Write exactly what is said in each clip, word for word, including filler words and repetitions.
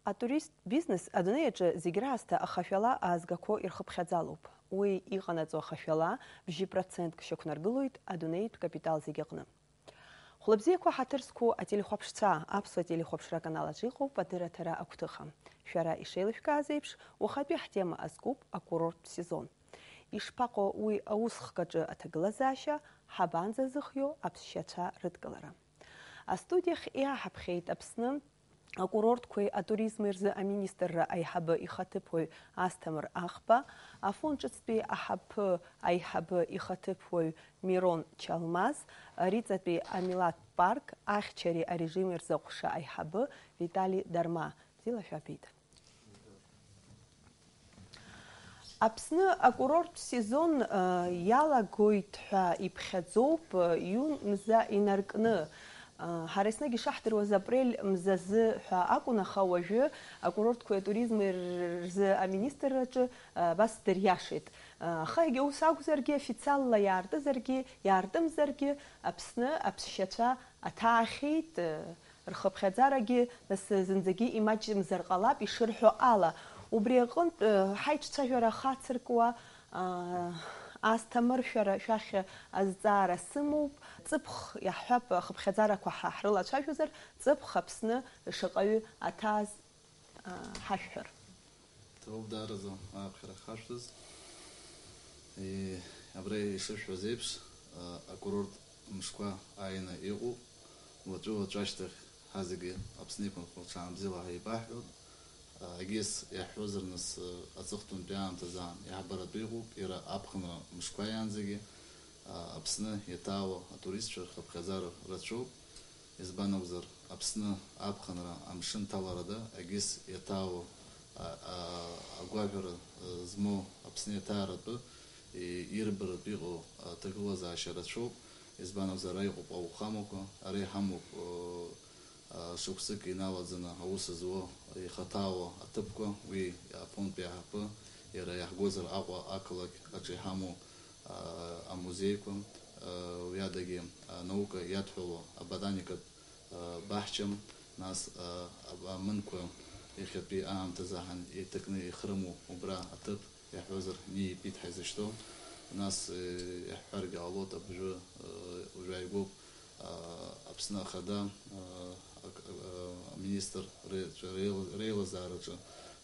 Атуристтә бизнес адунеи аҿы зегь раасҭа ахашәала аазгақәоу ирхыԥхьаӡалоуп. Уи иҟанаҵо ахашәала бжьы процентк шьақәнаргылоит адунеитә капитал зегь аҟны. Хәлыбзиақәа ҳаҭыр зқәу ателехәаԥшцәа, аԥсуа телехәаԥшра аканал аҿы иҟоуп адырраҭара агәҭыха. Шәара ишеилышәкааз еиԥш, уахатәи ҳтема азкуп акурорттә сезон. Ишԥаҟоу уи аусхк аҿы аҭагылазаашьа, ҳабанӡазыхиоу аԥсшьацәа рыдкылара? Астудиахь иааҳаԥхьеит Аԥсны акурортқәеи атуризми рзы аминистрра аиҳабы ихаҭыԥуаҩ Асҭамыр Ахба, Афон ҿыцтәи аҳаԥы аиҳабы ихаҭыԥуаҩ Мирон Чалмаз, Риҵатәи амилаҭтә парк ахьчареи арежими рзы аҟәша аиҳабы Витали Дарма. Бзиала шәаабеит. Аԥсны акурорттә сезон, э, иалагоит ҳәа иԥхьаӡоуп, э, июнь мза инаркны. Э, ҳара еснагь ишаҳдыруаз, апрель мзазы ҳәа акәын, аха уажәы акурортқәеи атуризми рзы аминистрраҿы, э, абас дыриашеит. Э, аха егьа ус акәзаргьы, официалла иаартызаргьы, иаартымзаргьы, Аԥсны аԥсшьацәа аҭаахьеит, э, рхыԥхьаӡарагьы, нас, зынӡагьы имаҷымзар ҟалап, ишырҳәо ала. Убри аҟынтә, э, ҳаиҿцәажәара хацыркуа, а, Асҭамыр, шәара шәахь азҵаара сымоуп. Ҵыԥх иаҳҳәап, ахыԥхьаӡарақәа ҳа ҳрылацәажәозар, ҵыԥх Аԥсны шаҟаҩы аҭааз, а, ҳашәҳәар. Ҭоуп даараӡа ааԥхьара хашәҵаз. Е, абра ишышәҳәаз еиԥш, а, акурорт мшқәа ааины иҟоуп. Уаҵәы-уаҵәы ашьҭахь ҳазегьы Аԥсны иқәынхо ҽаанбзиала ҳаибаҳҳәоит. А, егьыс иаҳҳәозар, нас, а, аҵыхәтәантәи аамҭазы аан иаҳбаратәы иҟоуп, иара аԥхынра мшқәа иаанӡагьы, а, Аԥсны иаҭаауа атуристцәа рхыԥхьаӡара рацәоуп. Избан акәзар, Аԥсны аԥхынра амшын ҭаларада егьыс иаҭаауа, а, а, агәаҳәара, а, змоу Аԥсны иаҭааратәы, и-, ирбаратәы иҟоу аҭагылазаашьа рацәоуп. Избан акәзар, ара иҟоуп ауахәамақәа, ара иҳамоуп, а, а, шықәсык иналаӡаны аус зуа ихаҭаауа аҭыԥқәа, уи Афонтәи аҳаԥы, иара иаҳгозар Аҟәа ақалақь аҿы иҳамоу, а, амузеиқәа, а, уи адагьы анаука иадҳәалоу аботаникатә, а, баҳча, нас, а, аб-, амынқәа иахьатәи аамҭазы аҳан иҭакны ихрымоу убра аҭыԥ, иаҳҳәозар, Ниа Ипит ҳаизышьҭоу, нас, э, иаҳҳәаргьы ҟалоит абжәы, э, уажәы ааигәоуп, а, Аԥсны Ахада, а, ак-, а, аминистр ре-, реила-, реилазаараҿы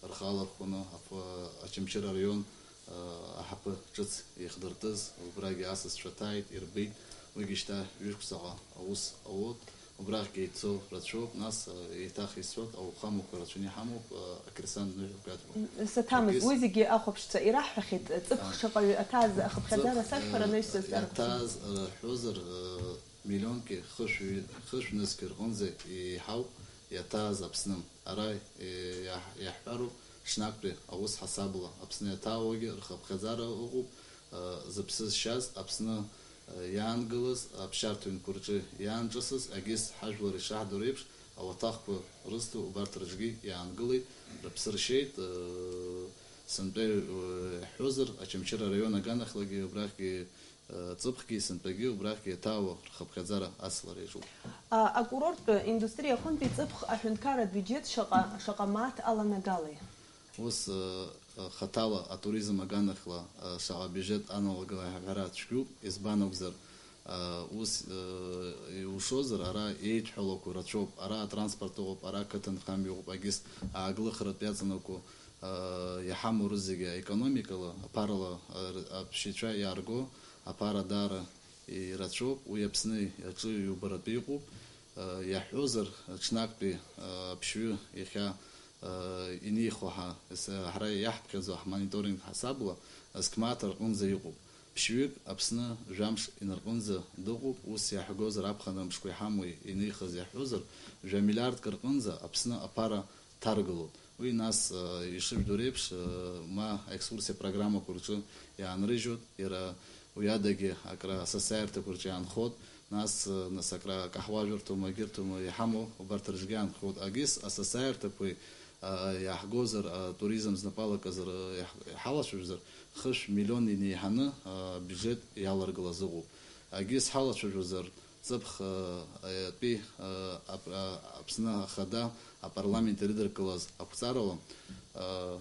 рхы алархәны аф-, Очамчыра араион, а, аҳаԥы ҿыц еихдыртыз, убрагьы асасцәа ҭааит, ирбеит, уигьы шьҭа ҩышықәсаҟа аус ауоуп, убрахьгьы еиццо рацәоуп, нас, а, еиҭах исҳәоит, ауахәамақәа рацәаны иҳамоуп, а, акресан ныҳәақәа иадҳәалоуп. Саҭамыз, егьыс- уи зегьы ахәаԥшцәа ираҳҳәахьеит, ҵыԥх А. шаҟаҩы аҭааз ахыԥхьаӡара Ҵыԥх, сашәҳәара э, анаҩсыз иаҭааз, э, ҳҳәозар, э, миллионки хышә-, хышә нызқь рҟынӡа еиҳауп иаҭааз Аԥсны. Ара, э, иаҳ-, иаҳҳәароуп, ҽнактәи аус ҳасабла Аԥсны иаҭаауагьы рхыԥхьаӡара ыҟоуп, э, зыԥсы зшьаз Аԥсны, э, иаангылаз, аԥсшьарҭа ҩнқәа рҿы иаанҿасыз, егьыс ҳажәлар ишаҳдыруа еиԥш, ауаҭахқәа рызҭо убарҭ рҿгьы иаангылеит, рыԥсы ршьеит, э, сынтәа, э, иаҳҳәозар, Очамчыра араион аганахьлагьы убрахьгьы, э, ҵыԥхгьы, сынтәагьы убрахьгьы иаҭаауа рхыԥхьаӡара ацлара иаҿуп. А, акурорттә индустриа аҟынтәи ҵыԥх аҳәынҭқарратә биуџьет шаҟа, шаҟа мааҭ аланагалеи? Ус, э, э, хаҭала атуризм аганахьла, э, шаҟа биуџьет аналагалеи ҳәа аҳәара цәгьоуп, избан акәзар, э, ус, э, иушозар, ара еидҳәалақәоу рацәоуп, ара атранспорт ыҟоуп, ара ақыҭанхамҩа ыҟоуп, егьыс ааглыхратә иаҵанакуа, э, иҳамоу рызегьы аекономикала, аԥарала, э, р-, аԥсшьацәа иаарго аԥара даара ирацәоуп, уи Аԥсны аҿы иубаратәы иҟоуп. Э, иаҳҳәозар, ҽнактәи, э, аԥшьҩы иахьа, э, инихо ҳа-, ес-, ҳара иаҳԥхьаӡо ҳмониторинг ҳасабла, зқьмааҭ рҟынӡа иҟоуп. Ԥшьҩык Аԥсны жәамш инарҟынӡа дыҟоуп, ус иаҳгозар, аԥхынра мшқәа иҳамоу инихыз иаҳҳәозар, жәа миллиардк рҟынӡа Аԥсны аԥара ҭаргалоит. Уи нас, э, ишыжәдыруа реиԥш, э, ма аекскурсиа программақәа рҿы иаанрыжьуеит, иара уи адагьы акра асасааирҭақәа рҿы иаанхоит, нас, э, нас акра акаҳуажәырҭоума, егьырҭоума иҳамоу, убарҭ рҿгьы иаанхоит. Егьыс асасааирҭақәеи, э, иаҳгозар, атуризм знапы алакызар, э, иаҳ-, иҳалацәажәозар, хышә миллион инеиҳаны, э, абиуџьет иаларгылаз ыҟоуп. Егьыс ҳалацәажәозар, Ҵыԥх, э, атәи, э, ап-, э, Аԥсны Ахада апарламент ирыдыркылаз ақәҵарала, э,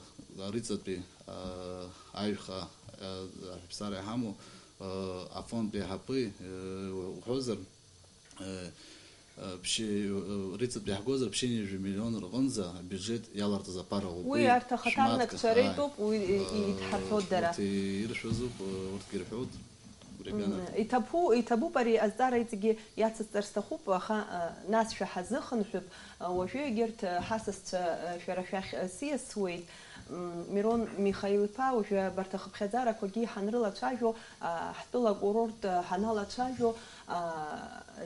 Риҵатәи, э, аҩхаа, э, ашәаԥсара иҳамоу, э, афондтәи аҳаԥы, э, уҳәозар, э, э, ԥшьи-, э, Риҵатәи иаҳгозар ԥшьынҩажәи миллион рҟынӡа абиуџьет иаларҵаз аԥара ыҟоуп. Уи Уи арҭ ахаҭарнакцәа шәмаҭк, реитәуп, ааи. уи и-, Э, идҳарҳәоит дара. Урҭ иршәызуп, э, урҭгьы ирҳәоит. Ребята. Мм, иҭабу-, иҭабуп ари азҵаара иҵегьы иацысҵар сҭахуп, аха, а, нас шәаҳазыхынҳәып, а, уажәы егьырҭ, а, ҳасасцәа, а, шәара шәахь, а, сиасуеит. Мм, Мирон Михаил-иԥа, уажәы абарҭ ахыԥхьаӡарақәагьы ҳанрылацәажәо, а, ҳтәыла акурорт, а, ҳаналацәажәо, а,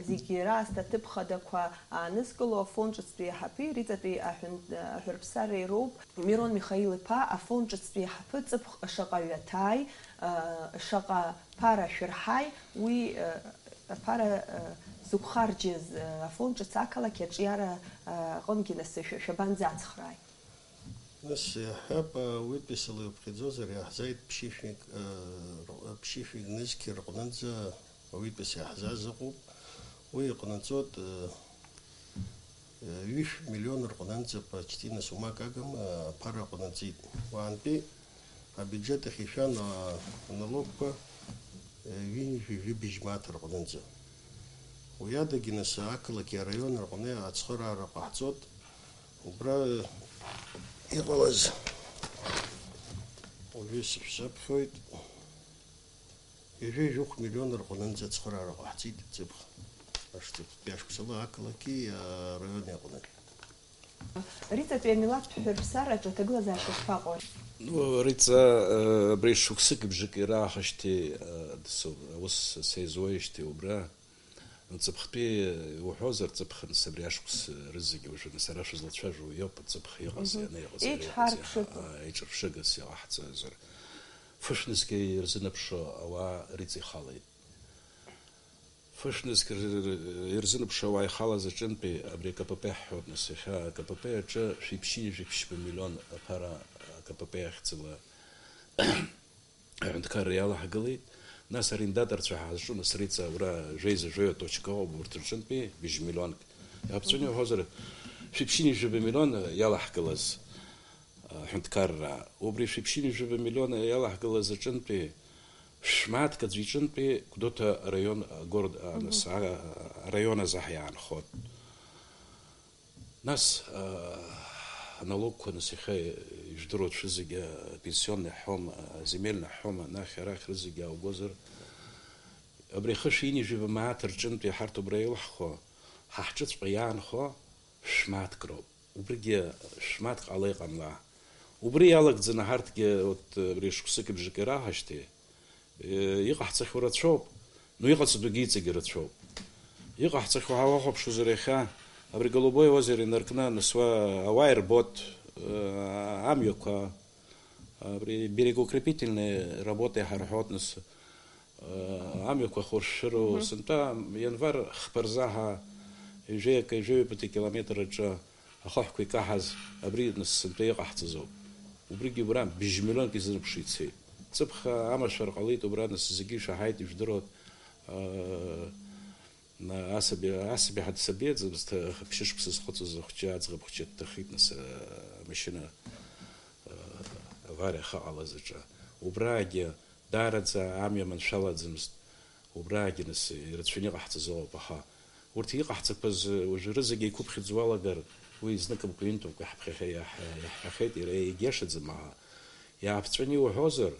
зегьы раасҭа аҭыԥ хадақәа аанызкыло, афон ҿыцтәи аҳаԥи, Риҵатәи аҳәын-, аҳәырԥсареи роуп. Мирон Михаил-иԥа, афон ҿыцтәи аҳаԥы ҵыԥх шаҟа ҩаҭааи, а, шаҟа ԥара шәырҳаи, уи, э, аԥара, э, зықәхарџьыз, э, афон ҿыц ақалақь аҿиара, э, аҟынгьы нас шәа-, шәабанӡацхрааи? Нас иаҳҳәап, э, уи писала иуԥхьаӡозар, иаҳзааит ԥшьышәҩык, э, рҟ-, ԥшьышәҩык нызқь рҟнынӡа уи пис иаҳзааз ыҟоуп. Уи иҟнаҵоит, э, Ҩышә миллион рҟынӡа, почти, нас, умак агым, аԥара аҟнаҵеит. Уаантәи абиуџьет ахь ишәан, а, аналогқәа, ҩынҩажәи жәибжь мааҭ рҟынӡа. Уи адагьы, нас, ақалақьи араиони рҟны ацхыраара ҟаҳҵоит. Убра иҟалаз уажәы сышәзаԥхьоит. Ҩажәи жәохә миллион рҟынӡа ацхыраара ҟаҳҵеит ҵыԥх. Ашҵыԥхтәи ашықәсала ақалақьи араиони аҟны. Риҵатәи амилаҭтә ҳәырԥсараҿы аҭагылазаашьа шԥаҟоу? Ну, Риҵа, э, абри шықәсык бжак ираахашьҭи, э, дсу-, аус сеизуеижьҭеи убра, ҵыԥхтәи уҳәозар, ҵыԥх, нас, абри ашықәс рызегьы уажәы, нас, ара шәызлацәажәо иоуп, ҵыԥх иҟаз, Мгм. ианаиҟаз, иара иҟаз, Еиҿҳарԥшытәу. Иаҳа-, еиҿырԥшыгас иҟаҳҵазар. Фышәнызқьи ирзынаԥшуа ауаа Риҵа ихалеит. Фышәнызқь р-, р-, р-, ирзынаԥшуа ауаа ихалаз аҿынтәи абри КПП ҳҳәоит, нас, иахьа КПП аҿы шәиԥшьынҩажәи ԥшьба миллион аԥара КПП ахьӡала аҳәынҭқарра иалаҳгылеит. Нас арендаторцәа ҳазҿу, нас, Риҵа, уара жәеиза жәаҩа точка ыҟоуп, урҭ рҿынтәи быжь миллионк. Иаԥҵәаны иуҳәозар, шәиԥшьынҩажәи жәаба миллион иалаҳгылаз аҳәынҭқарра. Убри шәиԥшьынҩажәи жәаба миллион иалаҳгылаз аҿынтәи шәмааҭк аӡәы иҿынтәи Гәдоуҭа араион, агород, а, Мгм. нас, а, араион азы ҳиаанхот. Нас, а, аналогқәа, нас, иахьа ижәдыруа шәызегьы, апенсионный ҳҳәом, аземельный ҳҳәом, анахь-арахь рызегьы ааугозар, абри ахышә ҩынҩажәи жәаба мааҭ рҿынтәи ҳарҭ убра илаҳхо, ҳа ҳҿыҵәҟьа иаанхо шәмааҭк роуп. Убригьы шәмааҭк ҟала иҟамла. Убри иалагӡаны ҳарҭгьы, вот, абри шықәсыки бжаки раҳашьҭеи, э, иҟаҳҵахьоу рацәоуп, ну, иҟаҵатәугьы иҵегьы рацәоуп. Иҟаҳҵахьоу ҳа уахәаԥшуазар иахьа, абри Голубое озеро инаркны, нас уа ауаа ирбот, э, амҩақәа, абри берегоукрепительные работа иҳарҳәот, нас, э, амҩақәа хуршәшәыроу, Мгм. сынтәа январ хԥа рзаҳа ҩажәи акы, ҩажәи ҩбатәи километр аҿы ахаҳәқәа икаҳаз абри нас сынтәа иҟаҳҵаз ауп. Убригьы убра быжь миллионк изырԥшны ицеит. Ҵыԥх амашәыр ҟалеит убра, нас зегьы ишаҳаит, ижәдыруеит. Э, на-, асаби, асаби ҳа дсабиаӡамызт, ԥшьышықәса зхыҵыз ахәҷы, аӡӷаб хәҷы дҭахеит, нас, э, амашьына, э, авариа ахы ҟалаз аҿы. Убраагьы даараӡа амҩа маншәалаӡамызт. Убраагьы, нас, ирацәаны иҟаҳҵаз ыҟоуп, аха урҭ иҟаҳҵақәаз уажәы рызегьы еиқәыԥхьаӡо уалагар, уи зныкымкәа-ҩынтәымкәа иаҳԥхьахьа-, иаҳ-, иаҳҳәахьеит, иара иагьиашаӡам, аха иааԥҵәаны иуҳәозар,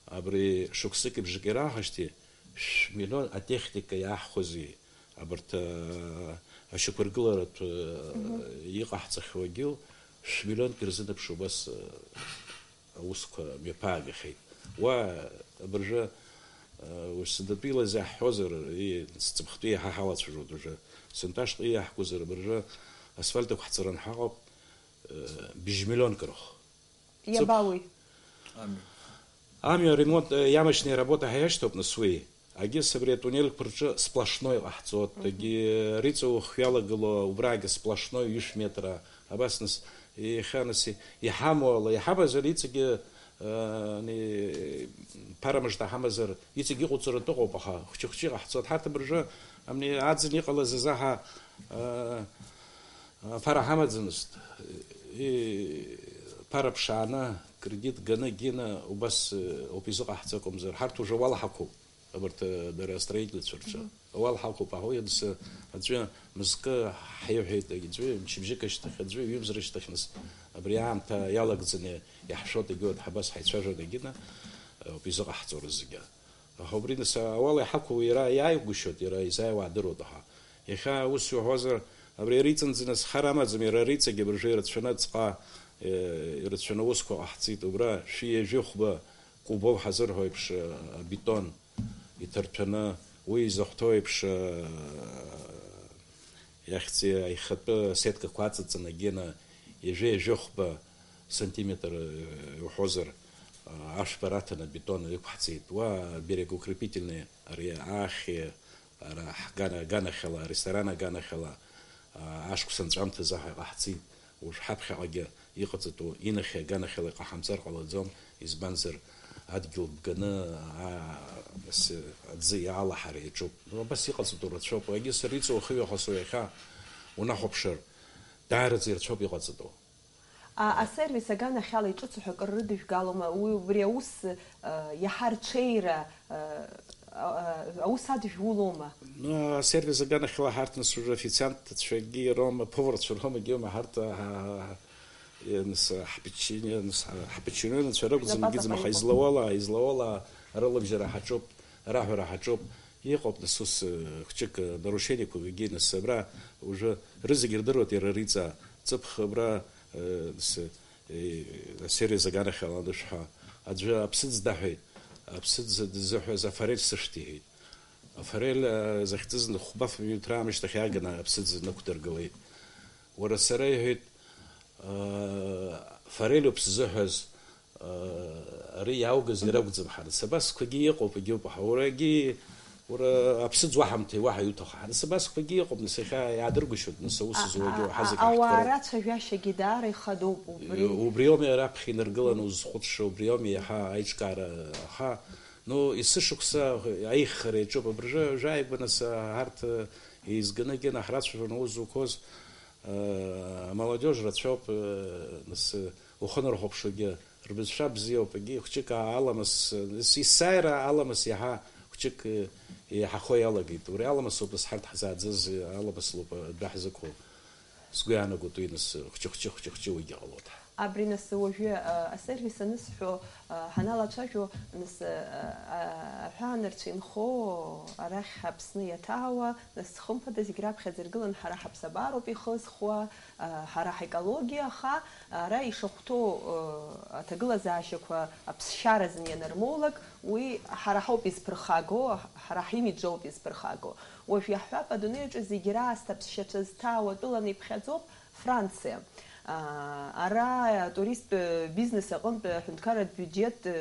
абри шықәсыки бжаки раахашьҭи шә-, миллион атехника иааҳхәази, абарҭ, а, ашьақәыргыларатә, а, Мгм. иҟаҳҵахьоу агьыл шә-, миллионк ирзынаԥшуа убас, а, аусқәа мҩаԥаагахьеит. Уа абыржәы, э, уажә сынтәатәи ила изаҳҳәозар, и, ҵыԥхтәи иаҳа ҳалацәажәоит уажәы. Сынтәа ашҟа иаҳкузар, абыржәы асфальт ықәҳҵаран ҳаҟоуп, э, быжь миллионк рахә. Ҵыԥх- Иабауеи? Амҩа. Амҩа аремонт, э, ямочные работа ҳәа иашьҭоуп, нас, уи. Агьыс абри атуннельқәа рҿы сплошной ҟаҳҵоит, Мгм. Егьи Риҵа ухҩалагыло убраагьы сплошной ҩышә метра. Абас нас иахьа нас иҳамоу ала, иҳамазар иҵегьы, э, ани, Ԥара мыжда ҳамазар, иҵегь иҟоуҵаратәы ыҟоуп, аха хәҷы-хәҷы иҟаҳҵоит. Ҳарҭ абыржәы, абни аӡын иҟалаз азы ҳа, э, ԥара ҳамаӡамызт. И, ԥара ԥшааны, кредит ганы, гины, убас, э, ауп изыҟаҳҵо акәымзар. Ҳарҭ уже уал ҳақәуп, абарҭ, э, дара астроительцәа рҿы. Уал ҳақәуп, аҳ, уи ансы, аӡәы мызкы ҳаиҳәеит, аӡәы мчыбжьык ашьҭахь, аӡәы ҩымз рышьҭахь, нас, абри аамҭа иалагӡаны иаҳшәоит, егьи урҭ ҳабас ҳаицәажәон, егьи на, ауп изыҟаҳҵо рызегьы. Аха убри, нас, ауал иҳақәу иара иааигәышьоит, иара изааиуа аадыруеит, аха иахьа ус иуҳәозар, абри ариҵанӡа, нас, хар амаӡам, иара ариҵагьы абыржәы ирацәаны ҵҟа, э, ирацәаны аусқәа ҟаҳҵеит, убра шәи ҩажәи хәба кубов ҳазырҳәо еиԥш, э, абетон иҭарҭәаны, уи изахәҭоу еиԥш, э, иахьӡи аихатәы асеткақәа аҵаҵаны, гена ҩажәи ҩажәи хәба сантиметр, э, иуҳәозар, э, ашәпара аҭаны абетон иқәҳҵеит. Уа берегоукрепительный ари аахьи, ара ҳгана-, аганахьала, аресторан аганахьала, а, ашықәс анҵәамҭазы ҳаиҟаҳҵеит. Уажә ҳаԥхьаҟагьы иҟаҵатәу инахьи аганахьала иҟаҳамҵар ҟалаӡом, избанзар, адгьыл бганы, а, асы, аӡы иаалаҳар иаҿуп. Абас иҟаҵатәу рацәоуп. Егьыс риҵоу ахы ҩахасоу иахьа унахәаԥшыр, даараӡа ирацәоуп иҟаҵатәу. А, асервис аганахьала иҿыцу ҳәа акыр рыдыжәгалома? Уи, убри аус, а, иаҳа рҽеира, а, а, а, аус адыжәулома? Ну, асервис аганахьала ҳарҭ нас уже официантцәагьы роума, поварцәа роума, гьома ҳарҭ, а, а, а, нас ҳподчинен-, нас ҳподчиненцәа ракәӡам, Запас гьыӡым, аха аҟаиҵо. Излауала, излауала рылабжьара ҳаҿуп, раҳәара ҳаҿуп. Иҟоуп, нас, ус, э, хәҷык, э, нарушениеқәакгьы, нас, абра уже рызегь рдыруеит иара риҵа, ҵыԥх абра, э, нас, э, асервис аганахьала анышә ҳәа. Аӡәы аԥсыӡ даҳәеит, аԥсыӡ дызыҳәаз афорель сышәҭ иҳәеит. Афорель, э, захьӡыз хәба ф-, минуҭ раамышьҭахь иааганы аԥсыӡ нықәдыргылеит. Уара сара, иҳәеит, э, форель ауп сзыҳәаз, Ари иааугаз иракәӡам, ҳара сабасқәагьы иҟоуп, егьоуп, аха уарагьы, уара аԥсыӡ уаҳамҭеи, уаҳа иуҭаху, ҳара сабасқәагьы иҟоуп, нас иахьа иаадыргәышьоит, нас аус А, зуагьы а, уаҳа а, зегь ауаа ҳаҳҭроуп. Рацәажәашьагьы даара ихадоуп, убри. Убри ауми раԥхьа инаргыланы узхәыцша, убри ауми иаҳа аиҿкаара, аха, ну, есышықәса аиххара иаҿуп, абыржәы ажәааигәа, нас, ҳарҭ, еизганы, гьына ҳрацәажәон аус зуқәоз, э, амолодежь рацәоуп, э, нас, ухы нархәаԥшуагьы, Рбызшәа бзиоуп, егьи хәҷык аламыс, ес-, есааира аламыс иаҳа хәҷык, э, еиҳахо иалагеит. Уи аламыс ауп нас ҳарҭ ҳзааӡаз, аламыс лоуп адәы ҳзықәу. Сгәы иаанагоит уи нас хәҷы-хәҷы, хәҷы-хәҷы уигьы ҟалоит. Абри нас уажәы, а, асервис анысҳәо, а, ҳаналацәажәо, нас, а, а, аҳәаанырцә инхо арахь Аԥсны иаҭаауа, нас хымԥада зегь раԥхьаӡа иргылан ҳара ҳаԥсабароуп ихызхуа, а, ҳара ҳекологиа, аха ара ишахәҭоу, э, аҭагылазаашьақәа аԥсшьаразын ианырмоулак, уи ҳара ҳауп изԥырхаго, ҳара ҳимидж ауп изԥырхаго. Уажә иаҳҳәап, адунеи аҿы зегь раасҭа аԥсшьацәа зҭаау атәыланы иԥхьаӡоуп Франциа. А, ара атуристтә бизнес аҟынтә аҳәынҭқарратә биуџьет, э,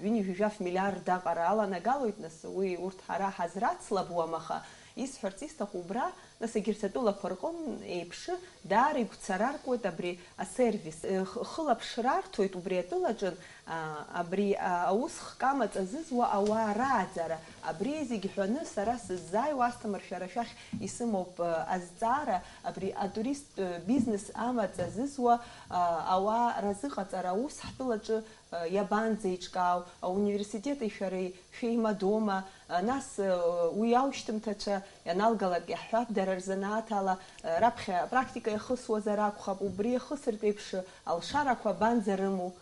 ҩынҩажәи жәаф миллиард аҟара аланагалоит, нас, уи урҭ ҳара ҳазрацлабуам, аха исҳәарц исҭаху убра, Нас егьырҭ атәылақәа рҟын еиԥш, даара игәцараркуеит абри асервис. Х-, хылаԥшра арҭоит убри атәылаҿын, а, абри, а, аус хкы амаҵ азызуа ауаа рааӡара. Абри зегь ҳәаны, сара сыззааиуа, Асҭамыр, шәара шәахь исымоуп, а, азҵаара, абри атуристтә бизнес амаҵ азызуа, а, ауаа разыҟаҵара аус ҳтәылаҿы, а, иабанӡеиҿкаау, ауниверситети шәареи шәеимадоума, а, нас, а, уи аушьҭымҭацәа ианалгалак иаҳҳәап, дара рзанааҭ ала, а, раԥхьа апрактика иахысуазар акәхап, убри иахысыртә еиԥш алшарақәа абанӡа рымоу?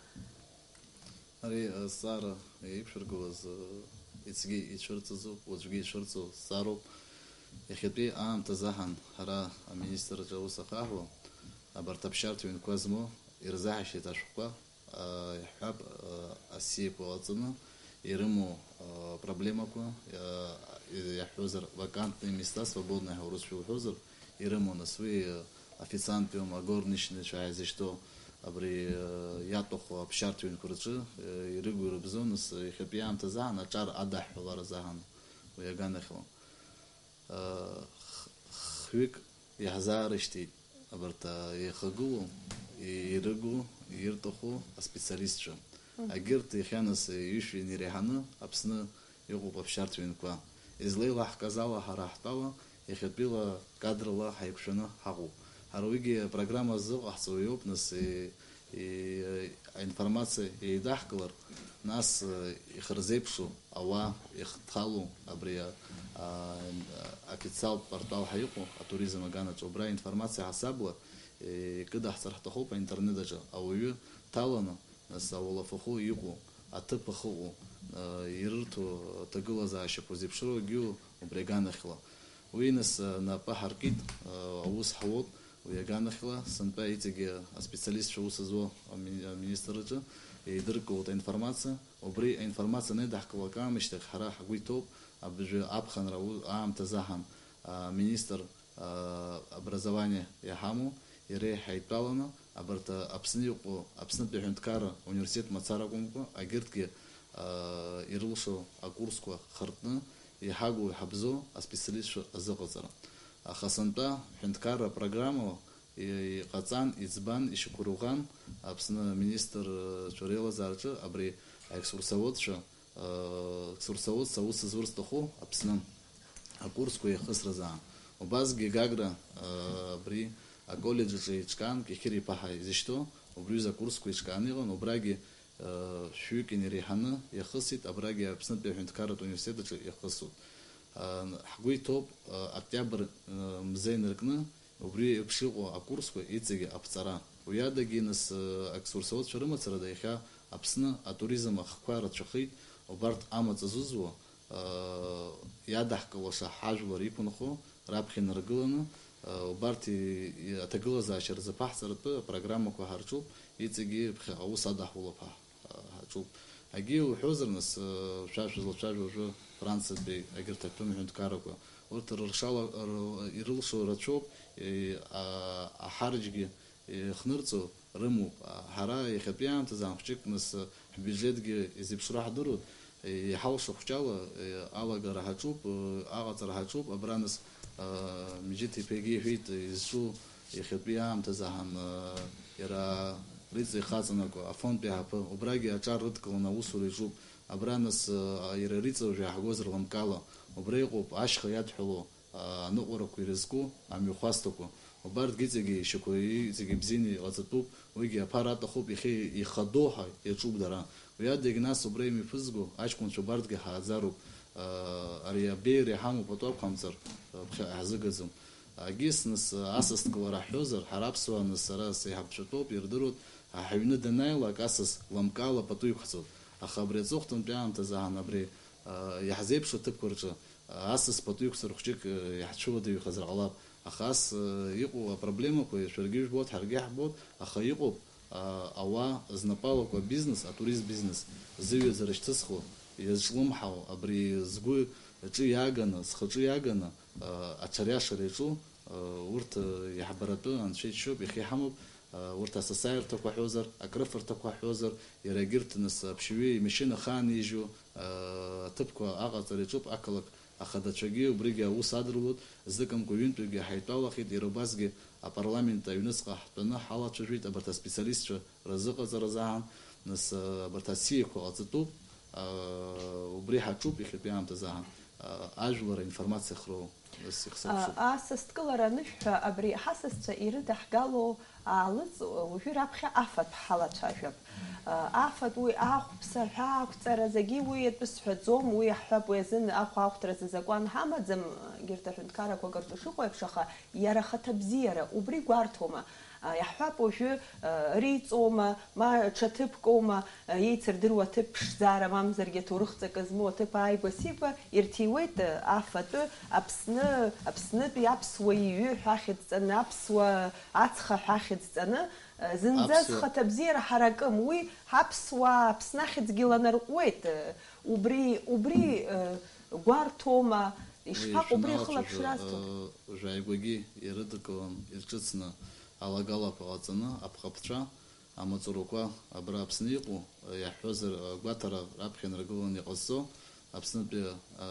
Ари азҵаара еиқәшәыргылаз, а, иацгьы ицәырҵызоуп, уаҵәгьы ицәырҵуа зҵаароуп. Иахьатәи аамҭазы аҳан ҳара аминистрраҿы аус ахаҳәуа, абарҭ аԥсшьарҭа ҩынқәа змоу ирзаҳашьеит ашәҟәқәа, а, иаҳҳәап, а, асиақәа ҟаҵаны ирымоу, а, проблемақәа, а, иаҳҳәозар, вакантные места, свободные ҳәа урысшәа уҳәозар, ирымоу, нас, уи, а, официанттәиума, горничныйцәа ҳәа изышьҭоу, абри, а, иаҭаху аԥсшьарҭа ҩынқәа рҿы, а, ирыгу ирыбзоу, нас, иахьатәи аамҭазы аҳан аҿар адаҳҳәалара азы аҳан уи аганахьала. Х-, хҩык иаҳзаарышьҭит абарҭ, а, еихагылоу, ирыгу, ирҭаху аспециалистцәа. Егьырҭ иахьаназ ҩышәи иреиҳаны Аԥсны иҟоуп аԥсшьарҭа ҩынқәа. Излеилаҳкааз ала, ҳара ҳтәала, иахьатәиала кадрала ҳаиқәшәаны ҳаҟоуп. Ҳара уигьы апрограмма зыҟаҳҵо иоуп, нас, и-, и-, аинформациа еидаҳкылар, нас, э, ихырзеиԥшу ауаа ихҭалоу абри, а, а, официалтә портал ҳәа иҟоу, атуризм аганаҿ, убра аинформациа ҳасабла, э, икыдаҳҵар ҳҭахуп аинтернет аҿы. Ауаҩы дҭаланы, нас ауалафахәы иҟоу, аҭыԥ ахьыҟоу, э, ирырҭо аҭагылазаашьақәа зеиԥшроу егьиу убри аганахьла. Уи, нас, э, напы ҳаркит, э, аус ҳауоуп уи аганахьла, сынтәа иҵегьы аспециалистцәа аус зуа ами-, аминистрраҿы еидыркылоит аинформациа. Убри аинформациа анеидаҳкылак аамышьҭахь ҳара ҳгәы иҭоуп, абыржәы аԥхынра у-, аамҭазы аҳан, а, министр, а, образование иҳамоу, иара иҳаидтәаланы, абарҭ, а, Аԥсны иҟоу, Аԥснытәи аҳәынҭқарра университет мацара акәымкәа, агьырҭгьы, а, ирылшо акурсқәа хыртны, иҳагу иҳабзоу аспециалистцәа азыҟаҵара. Аха сынтәа ҳәынҭқарра апрограммала и-, иҟаҵан, иӡбан, ишьақәырӷәӷәан, Аԥсны аминистрцәа реилазаараҿы абри аекскурсоводцәа, э, екскурсоводцәа аус зурц сҭаху Аԥсны акурсқәа иахысразаан. Убасгьы Гагра, э, абри аколлеџь аҿы еиҿкаан, Кьахьыр-иԥа ҳәа изышьҭоу, убри аҩыза акурсқәа еиҿкааны иҟан, убрагьы, э, шәҩык инареиҳаны иахысит, абрагьы Аԥснытәи аҳәынҭқарратә университет аҿы иахысуеит. Э, ҳгәы иҭоуп, э, октиабр, э, мза инаркны, убри еиԥш иҟоу акурсқәа иҵегьы аԥҵара. Уи адагьы, нас, э, аекскурсоводцәа рымацарада иахьа Аԥсны атуризм ахқәа рацәахеит, убарҭ амаҵ азызуа, э, иадаҳкылаша ҳажәлар иқәынхо раԥхьа инаргыланы, э, убарҭ и-, и-, аҭагылазаашьа рзаԥаҳҵаратәы апрограммақәа ҳарҿуп, иҵегьы ԥхьаҟа аус адаҳулап ҳәа. Ҳаҿуп. Егьи уҳәозар, нас, шәа шәызлацәажәо уажәы Франциатәи егьырҭ атәым ҳәынҭқаррақәа, урҭ рыршала-, р-, ирылшо рацәоуп, е, а-, аҳарџьгьы ихнырҵо рымоуп. А, ҳара иахьатәи аамҭазы аан хәҷык, нас, ҳбиуџьетгьы изеиԥшроу ҳдыруеит, е, иҳалшо хәҷала, е, алагара ҳаҿуп, е, аҟаҵара ҳаҿуп, абра, нас, а, Миџьыҭ-иԥа егьи иҳәеит, изҿу Иахьатәи аамҭазы аҳан, иара Риҵа ихаҵанакуа афондтә еиҳабы, убрагьы аҿар рыдкыланы аусура иаҿуп. Абра, нас, иара Риҵа уажә иаҳгозар лымкаала, убра иҟоуп ашьха иадҳәалоу аныҟәарақәа ирызку амҩахәасҭақәа. Убарҭгьы иҵегьы ишьақәа иҵегьы ибзианы иҟаҵатәуп, уигьы аԥара аҭахуп, иахьа ихадоу ҳәа иаҿуп дара. Уи адагь, нас, убра имҩаԥызго аҷкәынцәа убарҭгьы ҳааӡароуп, ари абеиара иҳамоу пату ақәҳамҵар, ԥхьаҟа иаҳзыгаӡом. Агьыс, нас, асас дкылара ҳҳәозар, ҳара аԥсуаа, нас, сара сеиҳабацәатәоуп, ирдыруеит, ҳаҩны данааилак асас лымкаала пату иқәҵоит. Аха абри аҵыхәтәантәи аамҭазы аан абри, а, иаҳзеиԥшу аҭыԥқәа рҿы, а, асас пату иқәҵар хәҷык, а, иаҳцәыуадаҩхазар ҟалап. Аха ас, а, иҟоу апроблемақәа шәаргьы ижәбоит, ҳаргьы иаҳбоит, аха иҟоуп, а, ауаа знапалақәа абизнес, атурист бизнес, зыҩаӡара шьҭызхуа, иазҿлымҳау, абри згәы аҿы иааганы, зхаҿы иааганы, а, аҽариашара иаҿу, а, урҭ, а, иаҳбаратәы анцәа иџьшьоуп, иахьа иҳамоуп, а, урҭ асасааирҭақәа ҳҳәозар, акрыфарҭақәа ҳҳәозар, иара егьырҭ, нас, аԥшьаҩы имашьына ахаанижьуа, а, аҭыԥқәа аҟаҵара иаҿуп, ақалақь ахадацәагьы убригьы аус адырулоит, зныкымкәа ҩынтәгьы ҳаидтәалахеит, иара убасгьы апарламент аҩныҵҟа ҳтәаны ҳалацәажәеит абарҭ аспециалистцәа рзыҟаҵаразы аан, нас, а, абарҭ асиақәа ҟаҵатәуп, а, убри ҳаҿуп иахьатәи аамҭазы аан, а, ажәлар аинформациа хроу, нас ихсырԥшуп. А, асасдкылара анышәҳәа, абри ҳасасцәа ирыдаҳгало аалыҵ, уажәы раԥхьа афатә ҳалацәажәап. А, афатә уи ахәԥса ҳәа ақәҵара зегьы уи атәы сҳәаӡом, уи иаҳҳәап, уи азын ахә аахәҭразы закәан ҳамаӡам, егьырҭ аҳәынҭқаррақәа акыр ҿышыҟоу еиԥш, аха иара ахаҭабзиара, убри гәарҭома? А, иаҳҳәап, уажәы, а, риҵоума, ма ҽа ҭыԥкоума, а, еицырдыруа аҭыԥ ԥшӡара, мамзаргьы аҭоурых ҵакы змоу аҭыԥ ааигәа-сигәа ирҭиуеит, а, афатәы Аԥсны, Аԥснытәи аԥсуа иҩы ҳәа ахьӡҵаны, аԥсуа ацха ҳәа ахьӡҵаны, а, зынӡа Аԥсуа зхаҭабзиара ҳаракым. Уи ҳаԥсуаа Аԥсны ахьӡгьы ланарҟәуеит. Убри, убри, а, гәарҭома, ишԥаҟоу, убри ахылаԥшра азҭода? Уажә ааигәагьы ирыдыркылан, ирҿыцны алагалақәа ҟаҵаны, аԥҟаԥцәа, амаҵурақәа абра Аԥсны иҟоу, иаҳҳәозар, агәаҭара раԥхьа инаргыланы иҟазҵо, Аԥснытәи